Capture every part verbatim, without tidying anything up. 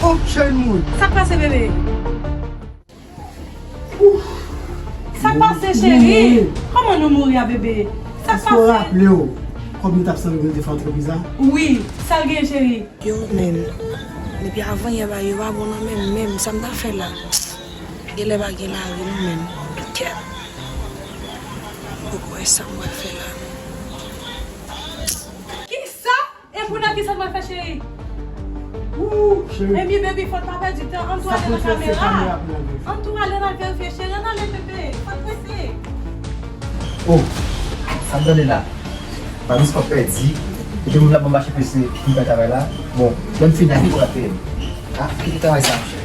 Oh, cheri moun. Sa k pase, bebe? Sa k pase, cheri? Kòman nou mouri a, bebe? Sa k pase? Èske w raple w kòb nou t ap sanble pou nou te fè antrepriz la? Wi, sa l gen, cheri? Yo, menm. Depi avan yè ba yo pa bon nan menm, menm. Sa m ta fè la? Genlè pa gen lari non, menm. Kè. Poko wè sa m pral fè la. Kisa? E pou nan kisa m pral fè, cheri? Wou, cheri. Epi, baby, fò n pa pèdi tan. Ann tou ale nan kamera. Ann tou ale nan verifye, cheri. Ann ale, bebe. Fò n prese. Oh, sa m tande la? Paris pa pèdi. Epi moun la ban m mache prese pou m fè travay la. Bon, lè m fini la, pou rape m. Ah, kite travay sa, monchè.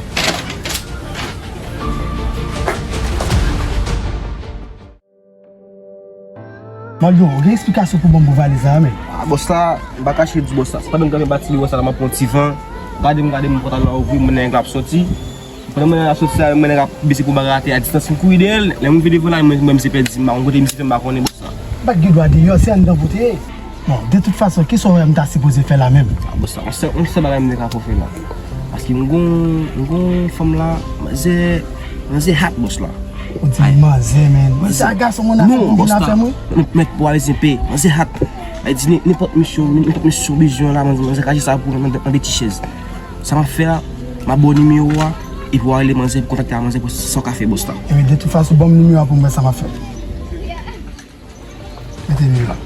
Mario, ou gen eksplikasyon pou ban m pou valiz la, men? Ah, bòs la, m pa kache di bòs la. Se pandan m kanpe bati biwo sa la, m ap pran ti van. Gade m, gade m, pòt la ouvri, m wè nèg la ap soti. Pandan m wè nèg la ap soti la, m wè nèg la ap bese pou bagay atè a, distans m kouri dèyè l. Lè m vide van la, m wè, m wè misye pèdi m, m pa konn kote misye, m pa konnen bòs la. M pa t gen dwa deyò, se anndan pou te ye. Bon, de tout fason, kisa w wè m ta sipoze fè la menm? Ah, bòs la, yon sèl, yon sèl bagay m te ka fè w fè la. Paske m gon, m gon fanm la, manzè, manzè hot, bòs la. Ou di m manzè, men. Manzè a gason moun afè pou vin afè mwen. Mèt, mèt pou ale zenpe, manzè hot. Ay di, nenpòt misyon, nenpòt misyon bezwen la, manzè, manzè ka jere sa pou nan, nan, nan de ti chèz. Sa m ap fè a, m ap ba w nimewo a, epi w a rele manzè, pou kontakte a manzè, pou sa w ka fè, bòs la. Ebyen, de tout fason, ban m nimewo a pou m wè sa m ap fè. Mete nimewo a.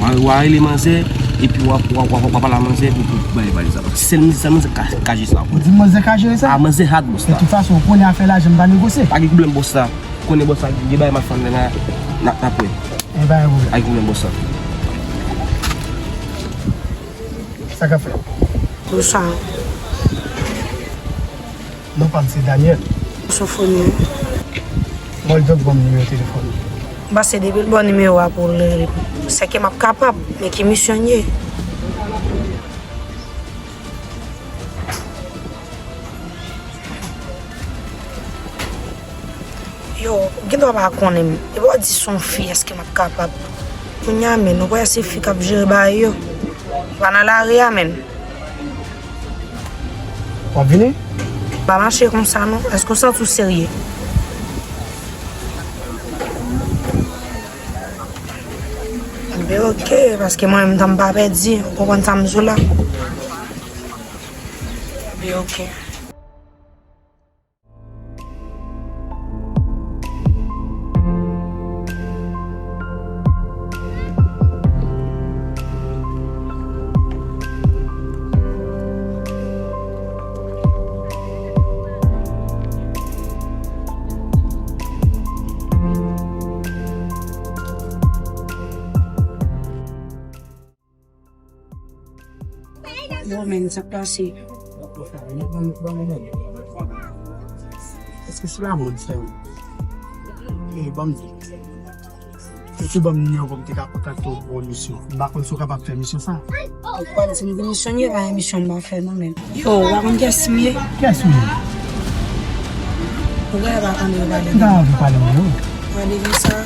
W a, w a rele manzè, epi w a, w a, w a, w a pale a manzè pou, pou, pou bay valiz la. Paske sèl manzè, sèl manzè ka, ka jere sa. Ou di manzè ka jere sa? A, manzè hot, bòs la. De tout fason, ou konnen afè lajan, m pa negosye. Pa gen pwoblèm, bòs la. Ou konnen bòs la, gen bagay m ap fè anndan la, n a, n ap wè. E pa gen pwoblèm. Pa gen pwoblèm, bòs la. Sa k ap fèt? Bonswa. Non pa m se Daniel. Sofoni. Mwen, donk, ban m nimewo telefòn ou. M panse depi l ba w nimewo a pou l rele m, se ke m ap kapab. Men ki misyon l ye? Yo, ou gen dwa pa konnen m. Epi w di se yon fi, èske m ap kapab? Kounye a, men, ou kwè se fi k ap jere bagay yo? Pa nan lari a, men. W ap vini? Pa mache konsa non. Èske w santi w serye? Ebyen, oke, paske mwen menm, tan m pa pèdi, ou konprann sa m di w la? Ebyen, oke. Yo, men, sa k pase? Èske se la mòd, frè m? E, ban m di. Ou te ban m nimewo pou m te ka kontakte w pou yon misyon. M pa konn si w kapab fè misyon sa. Ou kwè m se yon misyon, e pa yon misyon m pa fè non, men. Yo, w pa konn kiyès m ye? Kiyès ou ye? Ou genlè pa konn yo pale. M ta anvi pale w, yo. Pale konsa.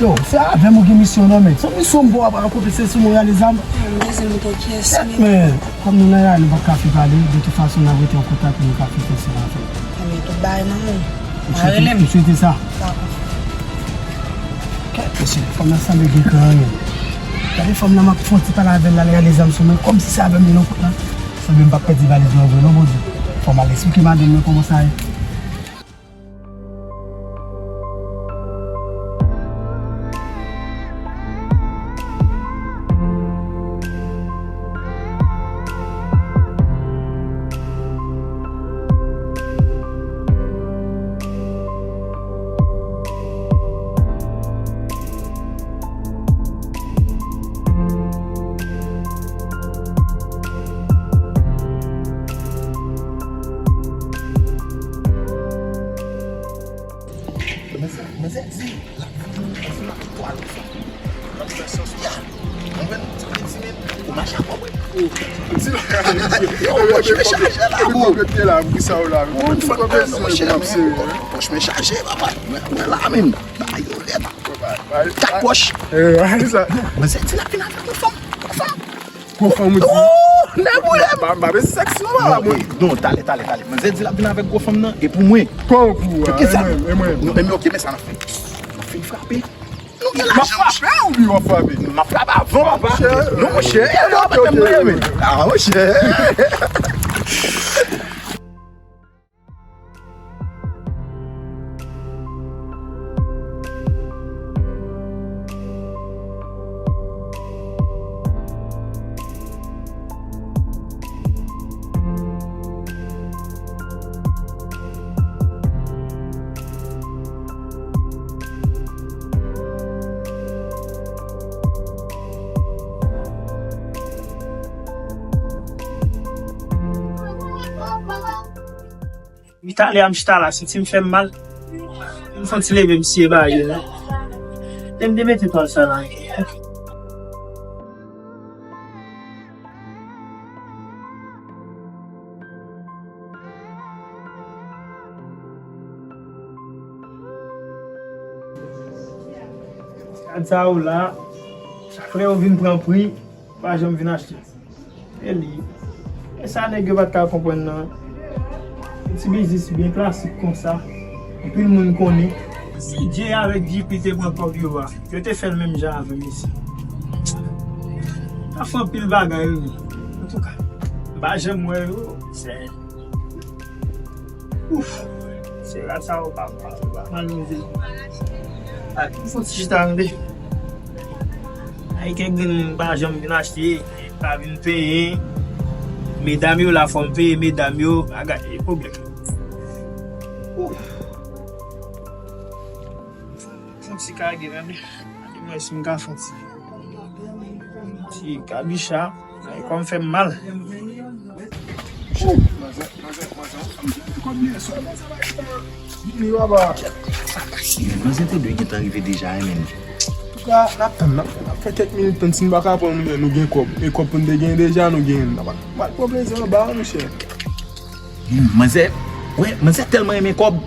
Yo, se avè m ou gen misyon nan men. Se yon misyon m ba w ap rakonte, se sou mwen rale zam. M bezwen m konnen kiyès m ye. Men, kòm nou nan rale, nou p ap ka fin pale, de tout fason, n ap rete an kontak pou nou ka fin fè sa n ap fè. Ebyen, tout bagay nan men w. Ou swete, ou swete sa? Dakò. Kèt, mesye, fanm nan sanble gen kran anyen. Gade fanm nan, m ap fè yon ti pale avè l la, l rale zam sou mwen, kòmsi se avè m li nan kout la. Sanble m p ap pèdi valiz mwen vre non, Bondye. Fò m al eksplike madanm mwen kòman sa ye. Manzè, manzè di l ap vin, l ap vin pwal. L ap fè sans ya. Konprann? Sa vle di, men, ou mache ak kòb, wi. Yo, pòch mwen chaje la, bro. Ou konprann, monchè, men, pòch mwen chaje, papa. Mwen, mwen la, men. Bagay yo rèd. Kat pòch. Manzè di l ap vin avèk yon fanm. Yon fanm. Gwo fanm ou di. Oh, nèboulem. M pa, m pa bezwen sèks non, papa, mwen. Non, talè, talè, talè. Manzè di l ap vin avèk gwo fanm nan, e pou mwen. Kòman pou ou? Pou ki sa? E mwen, e mwen. Non, e men, ok, men sa n ap fè. N ap fin frape. Nou gen lajan, monchè. M ap frape ou byen w ap frape? M ap frape avan, papa. Non, monchè. E non, pa tèm nan, men. Ah, monchè. Depi talè a m chita la, senti m fè m mal. M santi leve m siye bagay yo la. Lè m te mete twal sa la. Gad sa yo la, chak lè yo vin pran pri, pa janm vin achte. E li. E sa nèg yo pa t ka konprann nan. Yon ti biznis byen klasik konsa. Anpil moun konnen. Si Jay avèk J P te pran kòb yo a, yo te fè l menm jan avè m isi. Sa fè anpil bagay, wi. Antouka, m pa janm wè yo. Se Ouf. Se rad sa yo pa, pa, pa mal move. Ak, m fon ti chita tande. Ay, kèk grenn pa janm vin achte, pa vin peye. Medam yo la, fò m peye medam yo. Bagay, e pwoblèm. Ouf. Fon ti kage, men. Gade mwen si m ka fon ti, ti kabicha. Ay, kò m fè m mal. Manzè, manzè, manzè, ou fè m pèdi kòb li yè swa. Vini, papa. Sa pase, men manzè te dwe gentan rive deja, wi, men. Antouka, n ap tann, n ap, n ap fè kèk minit tann si n pa ka pran nou, men nou gen kòb. E kòb pou n te gen deja, nou gen. N ap, n ap pran plezi anba, monchè. Hmm, manzè, wè, manzè tèlman renmen kòb.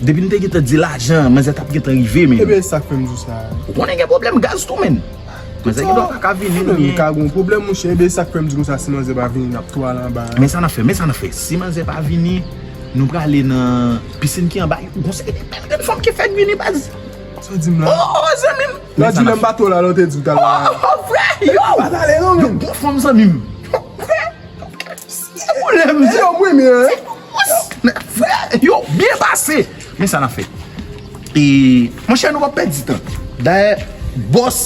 Depi n te gentan di lajan, manzè t ap gentan rive, men. Ebyen, sa k fè m di w sa? Ou konnen gen pwoblèm gaz tou, men. Manzè gen dwa pa ka vini, men. Ka gen yon pwoblèm, monchè. Ebyen, sa k fè m di konsa, si manzè pa vini, n ap tou al anba. Men sa n ap fè, men sa n ap fè. Si manzè pa vini, nou prale nan pisin ki anba. Gon seri de bèl grenn fanm ki fèk vini, baz. Sa w di m la? Oh, zanmi m. Lòt jou lè m pa twò la, lè w te di w t al la. Oh, frè, yo! Pa t ale non, men. Yo, gon fanm, zanmi m. Frè, Pwoblèm, yo, mwen, men. Frè, yo, byen pase. Men sa n ap fè. E, monchè, nou p ap pèdi tan. Dayè, bòs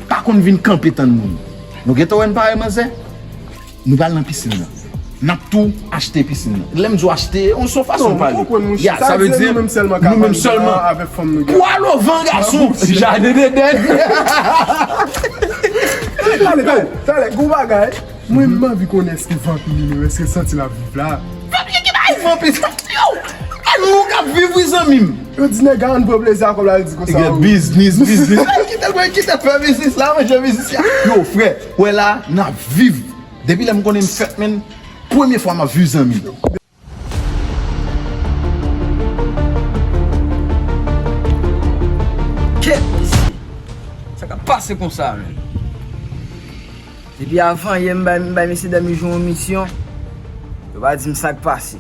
pa konn vin kanpe tann moun. Nou gentan wè n pare manzè? Nou pral nan pisin nan. N ap tou achte pisin nan. Lè m di w achte, on se yon fason pale. Ya, sa vle di nou menm sèlman. Avèk fanm nou gen. Kwa lo van gason, jaden de dèn. Talè, talè, talè, gwo bagay. Mwen, m anvi konnen èske vanpi li menm, èske l santi l ap viv la? Vanpi ki bay vanpi sa? Yo! E nou k ap viv wi zanmi m. Yo di nèg a ann pran plezi a kòb la, li di konsa. Gen biznis, biznis. Ay, kite l, mwen, kite l fè biznis la, manje biznis la. Yo, frè, wè la, n ap viv. Depi lè m konnen m fèt, men, premye fwa m ap viv zanmi m. Kèt! Sa k ap pase konsa, menm? Depi avan yè, m bay, m bay mesye dam yo jwe yon misyon, yo pa di m sa k pase.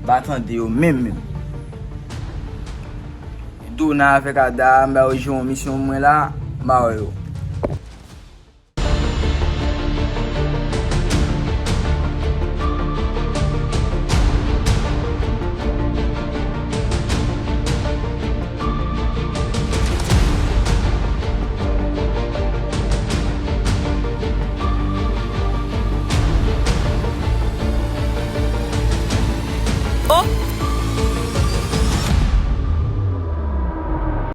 M pa tande yo menm, menm. Dona avèk Ada, m ba yo jwe yon misyon mwen la, m ba yo.